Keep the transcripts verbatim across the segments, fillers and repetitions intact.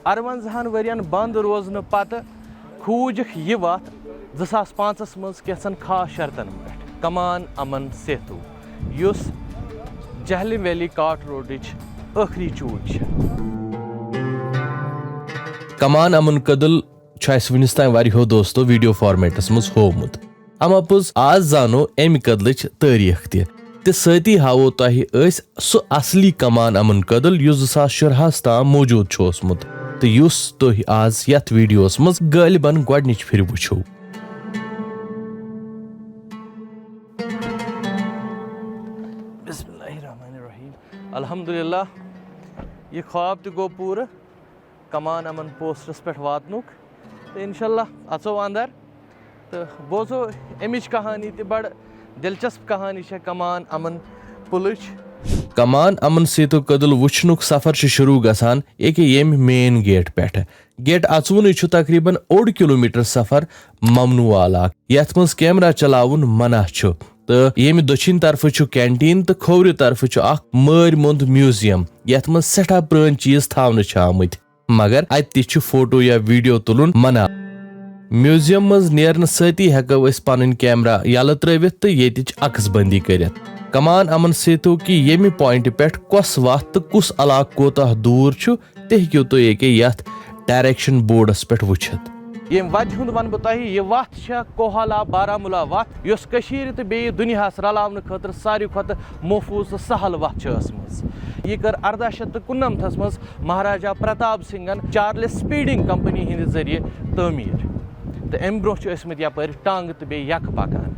اَرونٛزاہَن ؤرین بنٛد روزنہٕ پتہٕ کھوٗجکھ یہِ وَتھ زٕ ساس پانٛژَس منٛز کینٛژن خاص شرطن پٮ۪ٹھ، کمان امن سیتو، یُس جہلم ویلی کاٹ روڈٕچ ٲخری چوٗڑ چھِ۔ کمان امن کدل چھُ اَسہِ وُنِس تام واریاہو دوستو ویڈیو فارمیٹس منٛز ہوومُت۔ اما پوٚز آز زانو اَمہِ کدلٕچ تٲریٖخ تہِ، تہٕ سۭتی ہاوو تۄہہِ أسۍ سُہ اصلی کمان امن کدل یُس زٕ ساس شُرہَس تام موجود چھُ اوسمُت، تہٕ یُس تُہۍ آز یتھ ویڈیوس منٛز غٲلبن گۄڈنِچ پھِرِ وٕچھِو۔ بسم اللہ الرحمن الرحیم۔ الحمدللہ، یہِ خواب تہِ گوٚو پوٗرٕ۔ کمان امن پوسٹس پٮ۪ٹھ واتنُک۔ تہٕ انشاءاللہ اژو اندر تہٕ بوزو امِچ کہانی تہِ۔ بڑٕ دلچسپ کہانی چھےٚ کمان امن پُلٕچ۔ کمان امن سیتو کدل وٕچھنُک سفر چھُ شروع گژھان ییٚکیٛاہ ییٚمہِ مین گیٹ پٮ۪ٹھٕ۔ گیٹ اژوُنُے چھُ تقریباً اوٚڑ کلومیٹر سفر ممنوع علاقہٕ، یتھ منٛز کیمرہ چلاوُن منع چھُ، تہٕ ییٚمہِ دٔچھِنۍ طرفہٕ چھُ کینٹین تہٕ کھوورِ طرفہٕ چھُ اکھ مٲرۍ موٚنٛد میوزیم، یتھ منٛز سٮ۪ٹھاہ پرٛٲنۍ چیٖز تھاونہٕ چھِ آمٕتۍ۔ مگر اتہِ تہِ چھُ فوٹو یا ویڈیو تُلُن منع۔ میوزیم منٛز نیرنہٕ سۭتی ہٮ۪کو أسۍ پنٕنۍ کیمرہ یلہٕ ترٲوِتھ تہٕ ییٚتِچ عکس بندی کٔرِتھ۔ کمان امن سیتو کہِ ییٚمہِ پوینٹہِ پٮ۪ٹھ کۄس وتھ تہٕ کُس علاقہٕ کوتاہ دوٗر چھُ، تہِ ہیٚکِو تُہۍ ییٚکیٛاہ یتھ ڈایریکشن بورڈس پٮ۪ٹھ وٕچھِتھ۔ ییٚمہِ وتہِ ہُنٛد ونہٕ بہٕ تۄہہِ، یہِ وتھ چھےٚ کوہالا بارہمولہ وتھ، یۄس کٔشیٖرِ تہٕ بیٚیہِ دُنیاہس رلاونہٕ خٲطرٕ ساروی کھۄتہٕ محفوٗظ تہٕ سہل وتھ چھِ ٲسمٕژ۔ یہِ کٔر ارداہ شیٚتھ تہٕ کُننمتھس منٛز مہاراجا پرتاب سنگھن چارلس سپیڈنگ کمپنی ہٕنٛدِ ذٔریعہٕ تعمیٖر، تہٕ امہِ برٛونٛہہ چھِ ٲسمٕتۍ یپٲرۍ ٹانٛگہٕ تہٕ بیٚیہِ یکہٕ پکان۔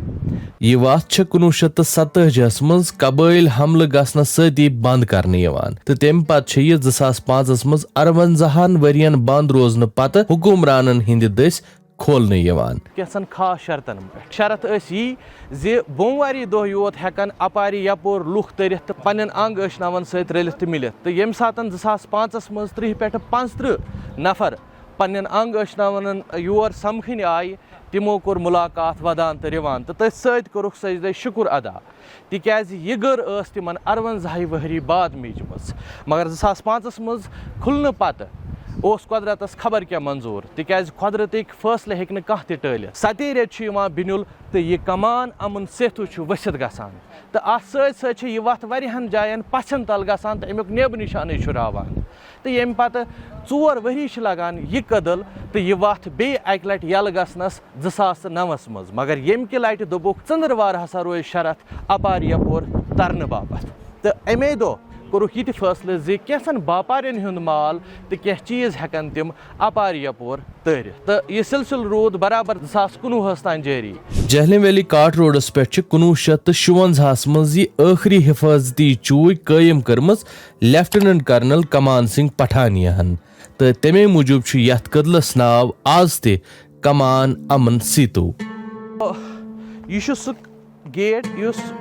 یہِ وتھ چھےٚ کُنوُہ شیٚتھ تہٕ ستتٲجی ہس منٛز قبٲیل حملہٕ گژھنہٕ سۭتی بنٛد کرنہٕ یِوان، تہٕ تمہِ پتہٕ چھےٚ یہِ زٕ ساس پانٛژس منٛز ارونٛزاہن ؤرین بنٛد روزنہٕ پتہٕ حکمرانن ہٕنٛدِ دٔسۍ کھولنہٕ یِوان۔ کینٛژن خاص شرطن پٮ۪ٹھ۔ شرط ٲسۍ یی زِ بومواری دۄہ یوت ہٮ۪کن اپارِ یپور لُکھ تٔرِتھ تہٕ پننٮ۪ن انگ ٲشناون سۭتۍ رٔلِتھ تہٕ مِلِتھ۔ تہٕ ییٚمہِ ساتن زٕ ساس پانٛژس منٛز ترٕٛہ پٮ۪ٹھٕ پانٛژترٕٛہ نفر پننٮ۪ن انگ ٲشناونن یور سمکھٕنۍ آیہِ، تِمو کوٚر ملاقات ودان تہٕ رِوان تہٕ تٔتھۍ سۭتۍ کوٚرُکھ سجدے شُکُر ادا، تِکیازِ یہِ گٔر ٲس تِمن ارونٛزاہہِ ؤہری بعد میٖجمٕژ۔ مگر زٕ ساس پانٛژس منٛز کھُلنہٕ پتہٕ اوس قۄدرتس خبر کیٛاہ منظوٗر، تِکیازِ قۄدرتٕکۍ فٲصلہٕ ہیٚکہِ نہٕ کانٛہہ تہِ ٹٲلِتھ۔ ستہِ ریٚتۍ چھُ یِوان بِنیُل تہٕ یہِ کمان امن سیتو چھُ ؤسِتھ گژھان۔ تہٕ اتھ سۭتۍ سۭتۍ چھِ یہِ وتھ واریاہن جاین پژھٮ۪ن تل گژھان تہٕ امیُک نیب نشانٕے چھُ راوان۔ تہٕ ییٚمہِ پتہٕ ژور ؤری چھِ لگان یہِ کٔدٕل تہٕ یہِ وتھ بیٚیہِ اکہِ لٹہِ یلہٕ گژھنس زٕ ساس تہٕ نَوَس منٛز، مگر ییٚمہِ کہِ لٹہِ دوٚپُکھ، ژٔنٛدٕروار ہسا روزِ شرط اپارِ یپور ترنہٕ باپتھ۔ تہٕ امے دۄہ کوٚرُکھ یہِ تہِ فٲصلہٕ زِ کینٛژن باپارٮ۪ن ہُنٛد مال تہٕ کینٛہہ چیٖز ہٮ۪کن تِم اپارِ یپور تٲرِتھ۔ تہٕ یہِ سلسلہٕ روٗد برابر زٕ ساس کُنوُہس تام جٲری۔ جہلم ویلی کاٹ روڈس پٮ۪ٹھ چھِ کُنوُہ شیٚتھ تہٕ شُونٛزاہس منٛز یہِ ٲخری حفاظتی چوٗے قٲیِم کٔرمٕژ لیفٹیننٹ کرنل کمان سنگھ پٹھانیہن، تہٕ تَمے موٗجوٗب چھُ یَتھ کٔدلَس ناو آز تہِ کمان امن سیتو۔ یہِ چھُ سُہ گیٹ یُس،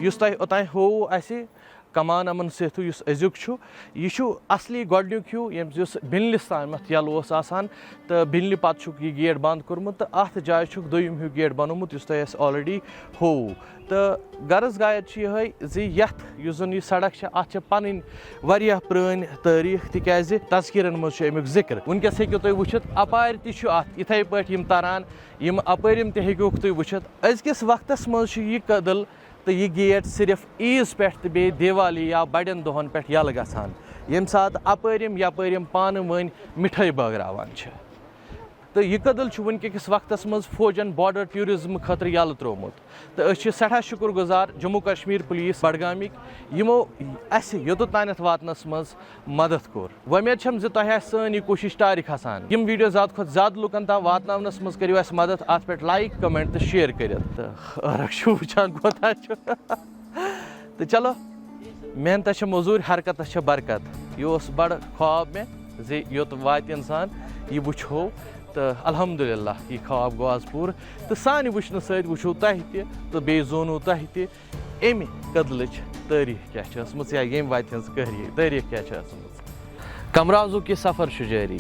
یُس تۄہہِ اوٚتام ہووُ اَسہِ، کمان امن سیتو یُس أزیُک چھُ، یہِ چھُ اصلی گۄڈٕنیُک ہیوٗ ییٚمہِ، یُس بِنلِس تامَتھ یَلہٕ اوس آسان، تہٕ بِنلہِ پَتہٕ چھُکھ یہِ گیٹ بنٛد کوٚرمُت، تہٕ اَتھ جایہِ چھُکھ دوٚیِم ہیوٗ گیٹ بنوومُت یُس تۄہہِ اَسہِ already ہووُ۔ تہٕ غرض غایت چھُ یِہوٚے زِ یَتھ، یُس زَن یہِ سڑک چھےٚ، اَتھ چھےٚ پَنٕنۍ واریاہ پرٛٲنۍ تٲریٖخ، تِکیٛازِ تذکیرن منٛز چھُ اَمیُک ذِکر۔ وٕنکیٚس ہیٚکِو تُہۍ وٕچھِتھ، اَپارِ تہِ چھُ اَتھ یِتھَے پٲٹھۍ یِم تَران، یِم اَپٲرۍ یِم تہِ ہیٚکِوکھ تُہۍ وٕچھِتھ۔ أزکِس وقتَس منٛز چھُ یہِ کٔدٕل تہٕ یہِ گیٹ صرف عیٖذ پٮ۪ٹھ تہٕ بیٚیہِ دیوالی یا بَڑٮ۪ن دۄہَن پٮ۪ٹھ یَلہٕ گژھان، ییٚمہِ ساتہٕ اَپٲرۍ یِم یَپٲرۍ یِم پانہٕ ؤنۍ مِٹھٲے بٲگراوان چھِ۔ تہٕ یہِ کٔدٕل چھُ وٕنکہِ کِس وقتَس منٛز فوجَن border tourism خٲطرٕ یَلہٕ ترٛوومُت۔ تہٕ أسۍ چھِ سٮ۪ٹھاہ شُکُر گُزار جموں کشمیر پُلیٖس بڈگامِکۍ، یِمو اَسہِ یوٚتَتھ تانٮ۪تھ واتنَس منٛز مدد کوٚر۔ وۄمید چھَم زِ تۄہہِ آسہِ سٲنۍ یہِ کوٗشِش ٹارِ کھسان۔ یِم video زیادٕ کھۄتہٕ زیادٕ لُکَن تام واتناونَس منٛز کٔرِو اَسہِ مدد، اَتھ پٮ۪ٹھ like، comment تہٕ share کٔرِتھ۔ تہٕ عٲرَق چھُ وٕچھان کوٗتاہ چھُ۔ تہٕ چلو، محنتس چھےٚ مٔزوٗرۍ، حرکتس چھےٚ برکت۔ یہِ اوس بڑٕ خواب مےٚ زِ یوٚت واتہِ انسان، یہِ وٕچھو۔ تہٕ الحمدللہ، یہِ خواب گوٚو آز پوٗرٕ۔ تہٕ سانہِ وٕچھنہٕ سۭتۍ وٕچھو تۄہہِ تہِ تہٕ بیٚیہِ زونو تۄہہِ تہِ امہِ کٔدلٕچ تٲریٖخ کیٛاہ چھِ ٲسمٕژ یا ییٚمہِ وتہِ ہٕنٛز کٲری-، تٲریٖخ کیٛاہ چھِ ٲسمٕژ۔ کمرازُک یہِ سفر چھُ جٲری۔